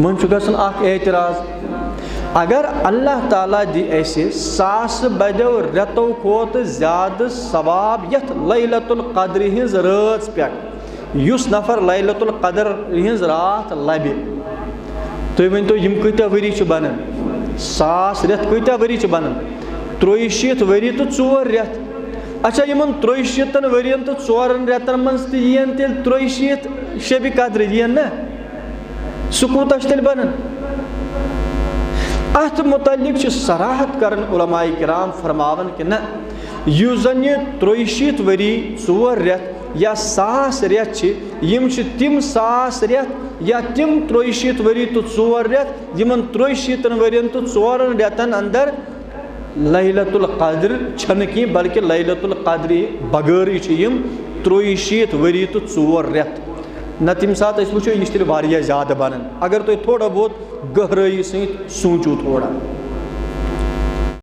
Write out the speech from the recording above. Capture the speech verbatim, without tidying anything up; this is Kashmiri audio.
وۄنۍ چھُ گژھان اکھ اعتراض، اگر اللہ تعالیٰ دِ اَسہِ ساسہٕ بدیو رٮ۪تو کھۄتہٕ زیادٕ ثواب یَتھ لیلۃ القدرِ ہٕنٛز رٲژ پٮ۪ٹھ، یُس نفر لیلۃ القدر ہٕنٛز راتھ لبہِ، تُہۍ ؤنۍ تو، یِم کۭتیٛاہ ؤری چھِ بنان؟ ساس رٮ۪تھ کۭتیٛاہ ؤری چھِ بنان؟ ترٛۆیہِ شیٖتھ ؤری تہٕ ژور رٮ۪تھ۔ اچھا، یِمن ترٛۆیہِ شیٖتن ؤرین تہٕ ژورن رٮ۪تن منٛز تہِ یِین تیٚلہِ ترٛۆیہِ شیٖتھ شبِ قدر، یِین نہ؟ سُہ کوٗتاہ چھُ تیٚلہِ بنان؟ اتھ متعلق چھِ صراحت کران علماء کرام، فرماوان کہِ نہ، یُس زن یہِ ترٛۆیہِ شیٖتھ ؤری ژور رٮ۪تھ یا ساس رٮ۪تھ چھِ، یِم چھِ تِم ساس رٮ۪تھ یا تِم ترٛۆیہِ شیٖتھ ؤری تہٕ ژور رٮ۪تھ، یِمن ترٛۆیہِ شیٖتن ؤرین تہٕ ژورن رٮ۪تن اندر لیلۃ القدر چھنہٕ کینٛہہ، بلکہ لیلۃ القدرِ بغٲرٕے چھِ یِم ترٛۆیہِ شیٖتھ ؤری تہٕ ژور رٮ۪تھ۔ نہ، تمہِ ساتہٕ أسۍ وٕچھو، یہِ چھِ تیٚلہِ واریاہ زیادٕ بنان۔ اگر تُہۍ تھوڑا بہت گہرٲیی سۭتۍ سوٗنٛچِو تھوڑا،